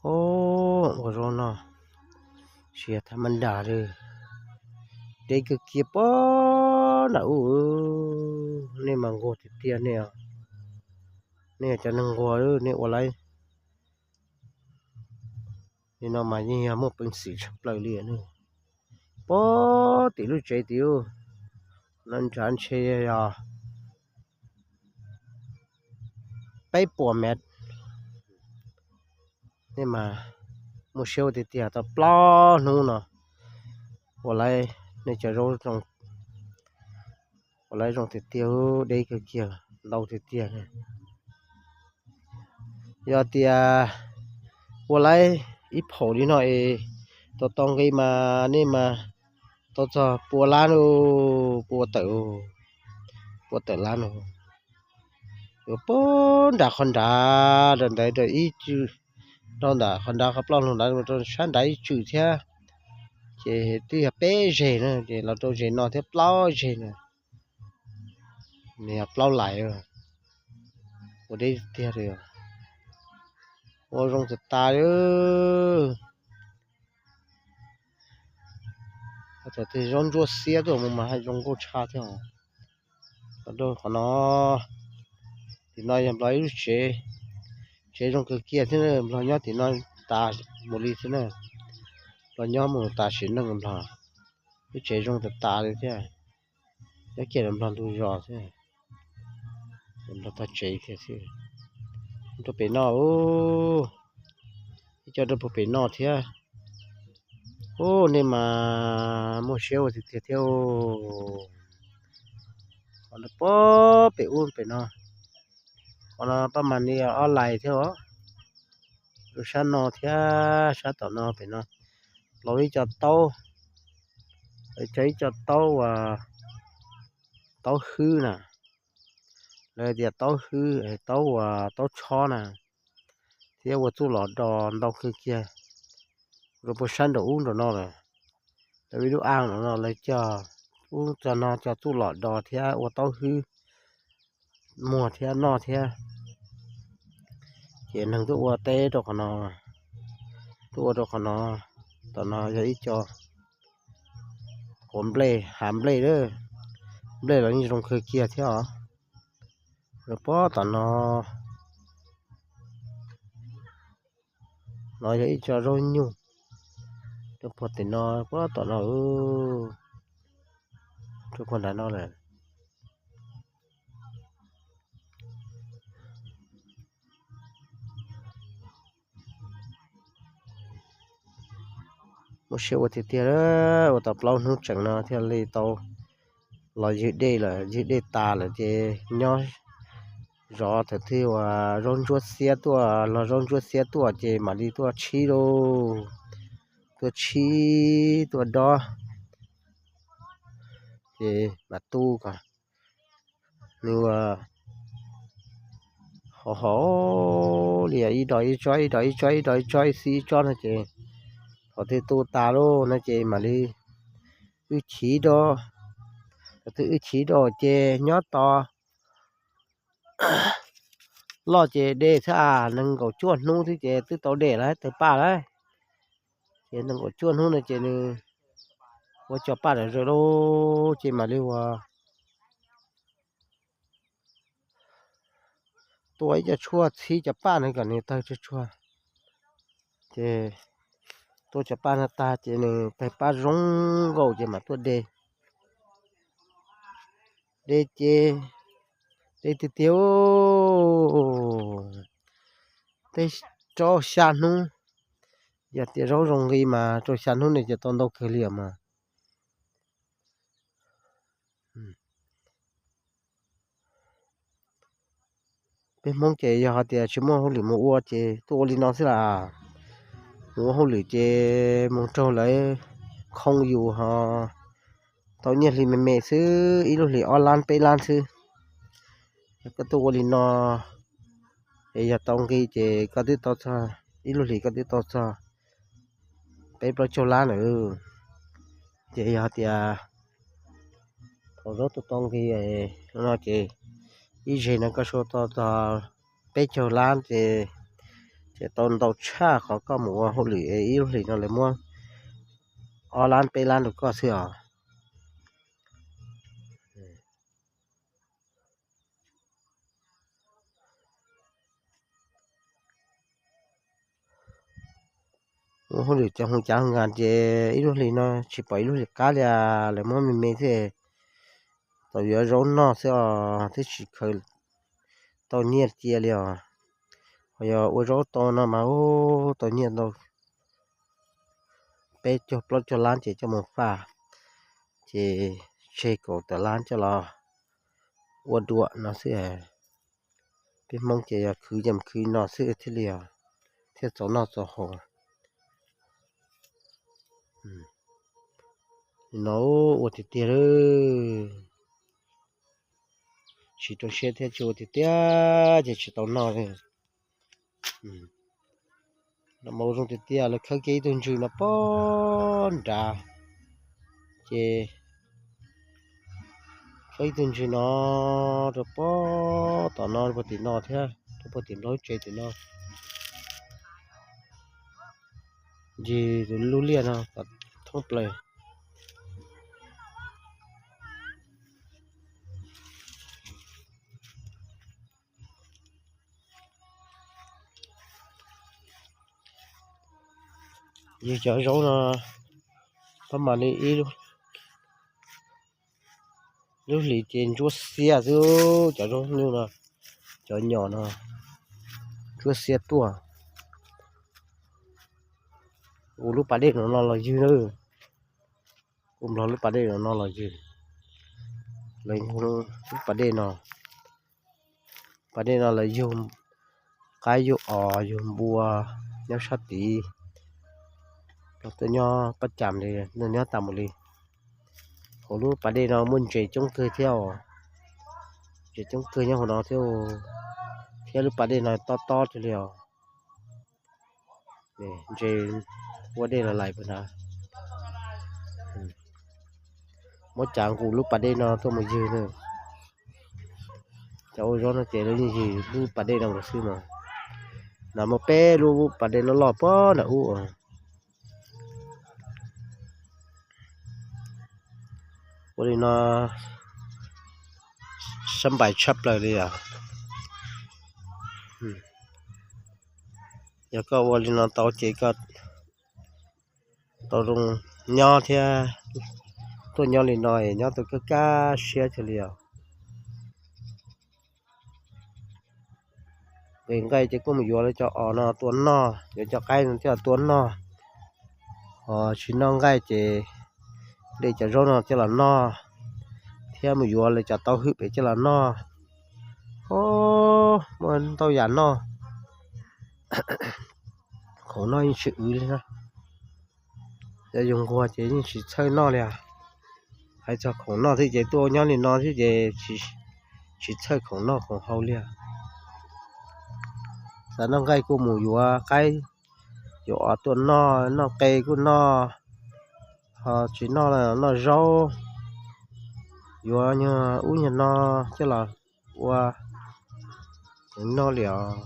Ob, ua zaub no tsis yog tham ma nras li, deb kawg kiag pob nram ub. Nej mas nquag tiag tiag nej, nej cov neeg nquag nej ua laib li no mas yeej yog muaj peev xwm tshaj plaws li ne. Pob tim lub tsev tim ub no ntshav ntshe yog peb puas mev. Nej mas muaj siab ua tiag tiag tau plaub hnub no ua laib, nej cov zaub zoo, ua laib zoo tiag tiag, deb kawg kiag, ntau tiag tiag. Yog tias ua laib ib phaum li no es tau tau nqi mas nej mas tau txog pua lab, pua tawm, pua tawm lab no. Yuav puag nram qhov nrad ntawd rau ib tswm, rau ntawm qhov nrad qhov plaub hau nrad rau sab nrad ib tswm thiab, ces twb yog peb zeg na, ces los rau zeg no thiab plaub zeg na, nws yog plaub lais. Ua deb tiag li, ua zoo tas tas li. Thaum twg zaub ntsuab xiab tuaj mus mas haj zoo nkauj tshaj thiab. Los rau qhov no, tim no yog Nplog ib lub tsev, tsev zoo kawg kiag thiab, Nplog nyob tim no tas mus li thiab na. Nplog nyob mus tas sim neej Nplog, lub tsev zoo tas tas li thiab. Nyob kiag Nplog ntug zos thiab, Nplog tog tsev kiag xwb. Rau pem no, ib co rau puag pem no thiab. Ub, nej mas muaj siab ua tiag tiag thiab. Qhov no puag pem ub pem no, qhov no pab mas ni ob lais thiab os. Rau sab no thiab sab tom no pem no, los ib co taub, lawv cog ib co taub uas taub hwb na, lawv tias taub hwb, taub uas taub tshob na, thiab ua txuj lom do ntau kawg kiag. Rau puag sab nraum ub nraum no lawm, lawv ib lub aj no no lawv cog, ub cog no cog txuj lom do thiab ua taub hwb muag thiab noj thiab. Ces neeg tuaj ua teb rau qhov no, tuaj ua rau qhov no. Tom no yog ib co quav nplej, hav nplej, nplej los yeej zoo kawg kiag thiab os. Rau puag tom no, no yog ib co zaub nyuj, rau puag tim no, puag tom no, rau puag nram no lawm. Muaj siab ua tiag tiag, ua tau plaub hnub tseem no thiaj li tau los ywg dej lawm, ywg dej tas lawm ces nyob zov, thaum twg uas zaub ntsuab xiab tuaj, los zaub ntsuab xiab tuaj ces mam li tuaj tshib lauj, tuaj tshib tuaj dob, ces mam tu kom nws ua hov hov li ib dos ib tsob, ib dos ib tsob, ib dos ib tsob, ib xib ib tsob no ces thaum twg tu tas lauj no ces mam li wb chiv rau, thaum twg wb chiv rau ces nyob tos loj ces de thiab, nees nkaum cuaj hnub thiab ces twb tau de lawm, tawg paj lawm. Ces nees nkaum cuaj hnub no ces nws ua cov paj lawm zog lauj ces mam li ua tua ib co tshuaj txhib cov paj no kom nws tawg tsuag tsuag. Ces tua cov paj no tag ces nws tawg paj zoo nkauj ces mam tuaj de. De ces, de tiag tiag, tej rau xya hnub, yog tias zaub zoo nqi mas rau xya hnub no ces tau ntau kawg li os mas. Peb Hmoob ces yog hais tias tsis muaj hauj lwm mus ua ces tuaj ua li no xwb las. Mus ua hauj lwm ces mus raug lawv khoo yus ho tau nyiaj hli me me xwb, ib lub hlis ob lab peb lab xwb. Koj tuaj ua li no es yog tau nqi ces koj twb tau txog, ib lub hlis koj twb tau txog peb plaub caug lab lawm. Ces yog tias thaum zaub tuaj tau nqi no ces ib zeg no koj suav tau txog peb caug lab ces Ces tau ntau tshaj qhov koj mus ua hauj lwm es ib lub hlis no lawv muab ob lab peb lab rau koj xwb os. Ua hauj lwm cov hu cav hu nkas ces ib lub hlis no tsis pom ib lub hlis qab li, lawv muab me me thiab, tau yuav zaub noj xwb os, twb tsis khaws tau nyiaj cia li os. Ho yog ua zaub tau no mas ub tau nyiaj ntau, peb caug plaub caug lab ces coj mus faj, ces tseg kaum tawm lab coj los ua duam no xwb. Peb Hmoob ces yog khwv ces mus khwv no xwb thiaj li os, thiaj txaus noj txaus haus. No ua tiag tiag lawm, tsis rau siab thiab tsis ua tiag tiag ces tsis tau noj li. No mas ua zoo tiag tiag, lawv khawb kiag ib tug ntswg no pob nrad, ces khawb ib tug ntswg no rau pob tom no, rau puag tim no thiab, rau puag tim nplog lub tsev tim no. Ncig tus lub liaj no kom thoob plaws. Yog cov zaub no, pab mam li ib lub hlis ces ntsuab xiab xwb, cov zaub nyuj no, cov nyom no ntsuab xiab tuaj. Ua lub pas dej no no los ywg na, kuv nplog lub pas dej no no los ywg, lawv lub pas dej no, pas dej no lawv yug qaib yug os yug npua nyob sab tid, los tuaj nyob pab cas li, nyob tas mus li. Hauv lub pas dej no muaj ntses coob kawg thiab os, ntses coob kawg nyob hauv no thiab, thiab lub pas dej no tob tob tiag li os. Ntses ua dej los lais puag nrad, muab cav nqus lub pas dej no tuaj mus ywg na. Cov ua zaub no ces lawv yeej ywg lub pas dej no nkaus xwb mas. Nov muaj peb lub pas dej loj loj puag nram ub. Ua li no sab npais tshaj plaws li os. Yog koj ua li no tau ces koj tau zoo nyob thiab. Tuaj nyob li no es nyob tau kaj kaj siab kawg li os. Pem nqaij ces kuj mus yuav lawv cov os no tua noj, yuav cov qaib no coj los tua noj. Ho tsis noj nqaij ces de cov zaub no coj los noj, thiab mus yuav lawv cov taub hwm pem coj los noj. Muaj ntau yam noj, khoom noj yeej tsis wv li na. Cov yus nquag ces yeej tsis txhawj noj li. Hais txog khoom noj thiab ces tuaj nyob li no thiab ces tsis txhawj khoom noj khoom haus li. Xav noj nqaij kuj mus yuav qaib, yuav os tuaj noj, noj qe kuj noj, ho tsis noj noj zaub, yuav nyuag ub nyuag no coj los ua noj li os.